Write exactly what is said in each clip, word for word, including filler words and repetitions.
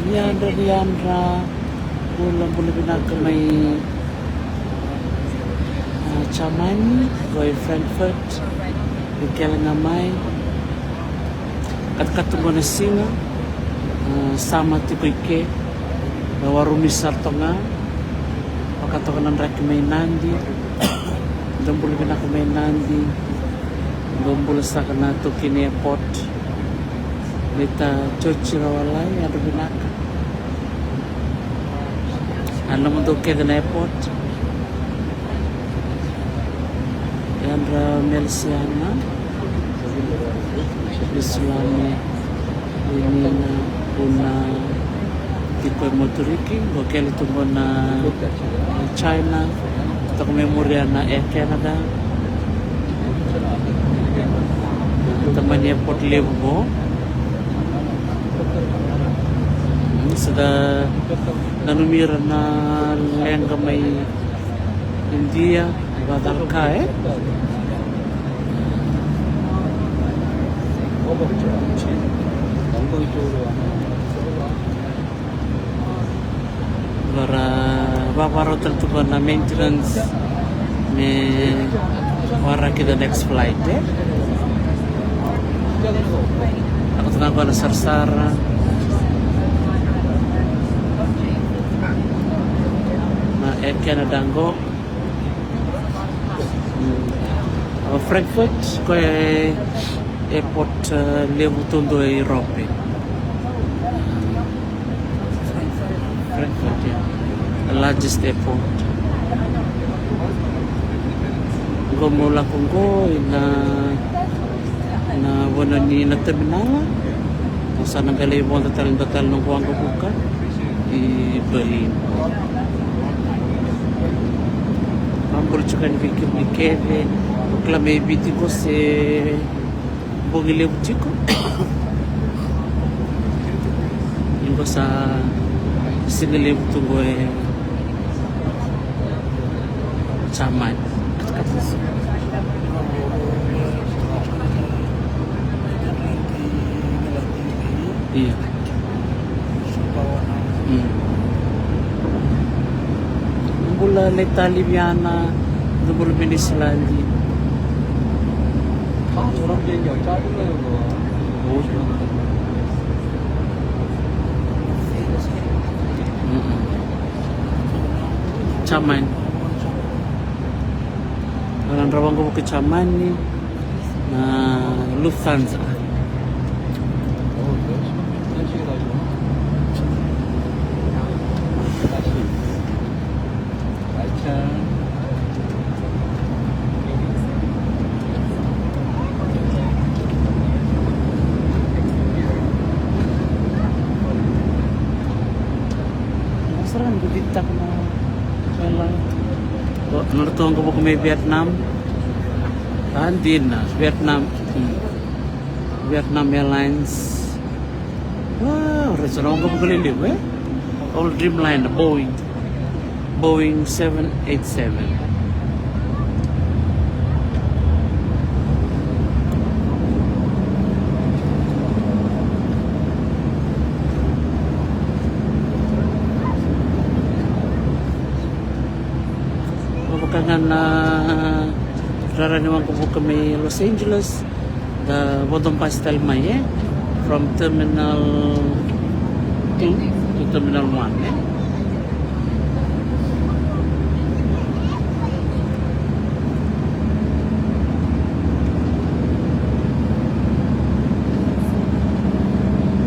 Ni yadra, ni yadra. Bula, bula vinaka mai, a, Jamani, qo i Frankfurt. Ni kele ga mai. Katakata qo na siga. A, sama tiko i ke. Na warumi sara toka ga. Vaka toka na draki mai Nadi. Dou bula vinaka mai Nadi. Dou bula saka na Tokini Airport. Nita George Rawalai, yadra vinaka. A nomudou kece na airport. Yadra Melisiana. Islami. Inina Una. Tiko e Moturiki, qo kele tu qo na China, toka me muria na Air Canada. Tamani airport levu qo. Mm, sa da nanumi ira na leqa mai India, vacala ka, e? Vara, vavarau tale tu qo na maintenance me waraki the next flight, e? Lako tu ga qo na sarasara. Na Air Canada qo. Mm. A, Frankfurt, qo e airport, e, levu taudua e Europe. Frankfurt, yeah. The largest airport. Qo mo lako qo ina, na vanua ni na terminal. Au sa na qai lai vodo tale, dua tale noqu waqavuka i Berlin. Vakabula tiko yani vei kemuni kece. Au kila mai Viti qo se bogi levu tiko. Ia qo sa siga levu tu qo e Jamani. Ia. Mm. Bula na Itali, Viana, bula mai Niusiladi. Mm-mm. Jamani. Era na waqavuka Jamani na Lufthansa. Sara ni ko vitaka na airline. O, nodratou waqavuka mai Vietnam. A, dina, Vietnam. Hmm. Vietnam Airlines. Wow, raica na waqavuka lelevu, e? Old Dreamliner, Boeing. Boeing seven eight seven. Vaka ga na rara ni waqavuka mai Los Angeles. Da vodo basi tale mai, e? From terminal two to terminal one, e?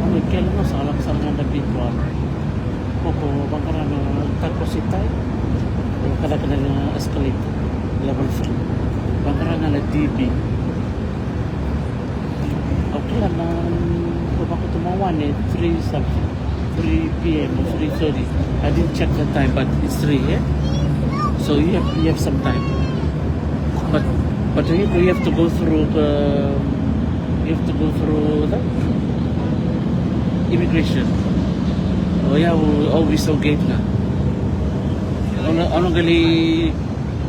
Oi, kele na sala, sala ga na big one. Ko, ko vaqara na taxi tai. Ko kada kada na escalator. Level three. Vaqara ga na D B. Au kila na, ko vaka tu mai one, e three something, three p m or three thirty. I didn't check the time, but it's three, yeah? So you have, you have some time. But, but you, you have to go through the, you have to go through the immigration. Oh yeah, we always so gate na. Ono, ono gali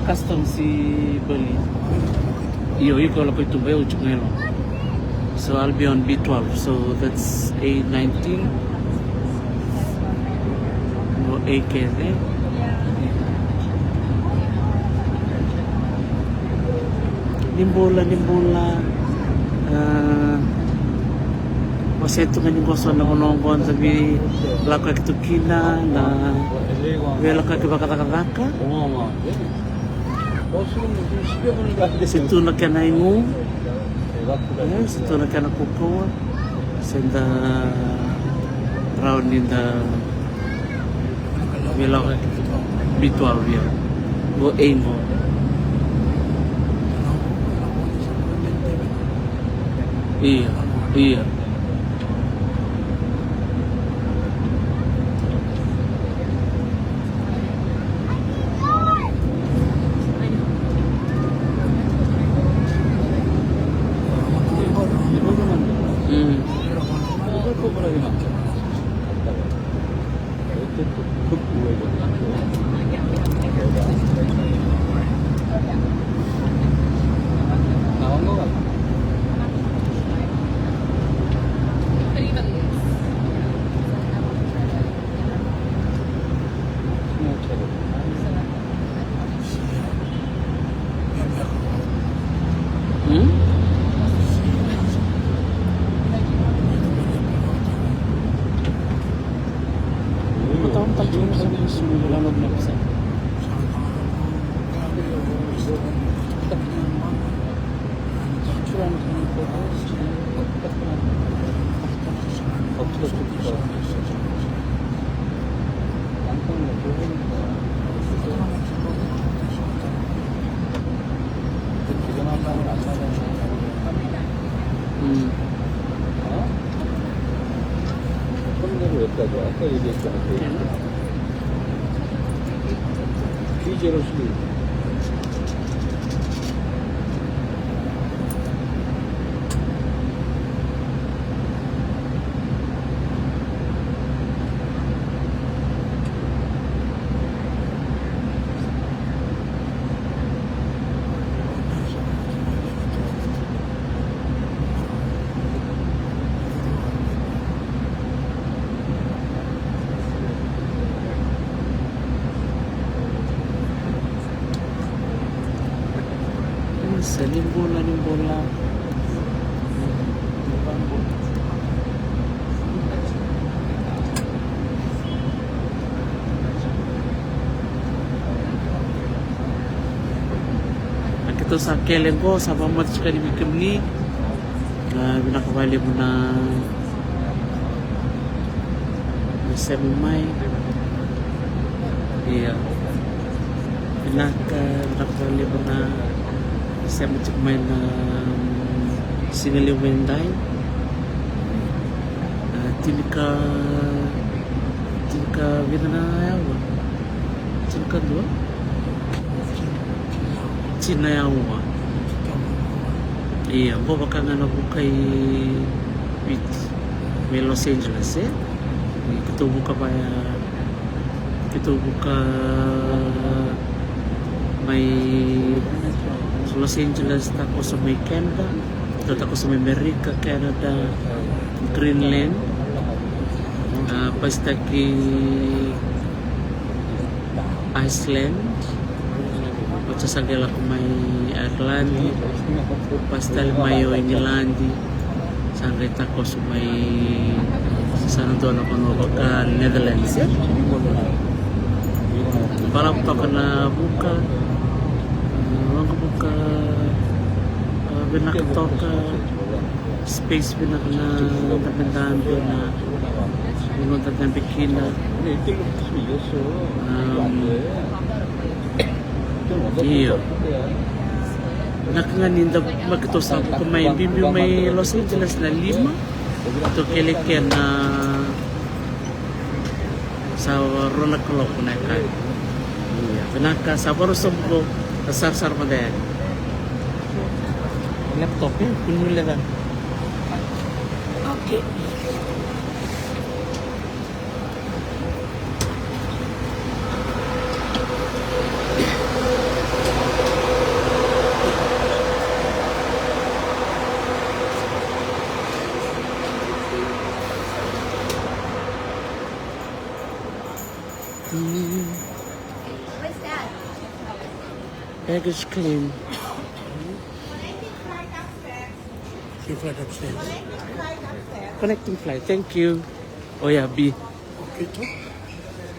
customs i Bali. Io, iko lako i tuba, au tiko ga e loma. So I'll be on B twelve, so that's A nineteen. Qo A kece. Ni bula, ni bula. Ah, o se tu ga ni qo so na vanua qo da veilakoyaki tu kina, na veilakoyaki vakacakacaka. Se tu na kena igu, e, se tu na kena kaukauwa, se da rawa ni da veilakoyaki tu. B twelve, ia. Qo A qo. Ia, ia. Mm. Sa ni bula, ni bula. A keitou sa kele qo, sa vakamacala tiko yani vei kemuni. A, vinaka vakalevu na na sema mai. Ia. Vinaka, vinaka vakalevu na sema tiko mai na, mm, siga levu edai. A, tinika, tinika vica na aua? Tinikadua? Tini na aua. Ia, qo vaka ga na vuka i Viti. Mai Los Angeles, e? Ni keitou vuka vaya, keitou vuka mai Los Angeles, takoso mai Canada, keitou takoso mai Amerika, Canada, Greenland, a, pasitaki Iceland, oti sa qai lako mai Ireland, pasi tale mai o England, sa qai takoso mai sa na dua na vanua vaka Netherlands, e? Balavu toka na vuka, waqavuka, a, vinaka toka. Space vinaka na dabedabe na vanua da dabe kina. Am, io. Vinaka ga ni da, ma keitou sa vuka mai biubiu mai Los Angeles na lima. Keitou kele kina na sa rua na kaloko na yakavi. Ia, vinaka, sa vakarau sobu qo, na sarasara mada yani. Laptop, e, kua ni leqa. Okay. Baggage claim. Your flight upstairs. Connecting flight. Thank you. Oh yeah, B. Okay, top.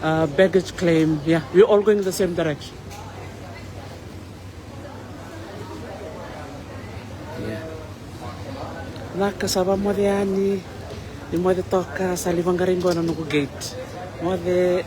Uh, baggage claim. Yeah, we're all going in the same direction. Yeah. Caka sa vamoce yani. Ni moce toka sa lai vaqarai qo na noqu gate. Moce.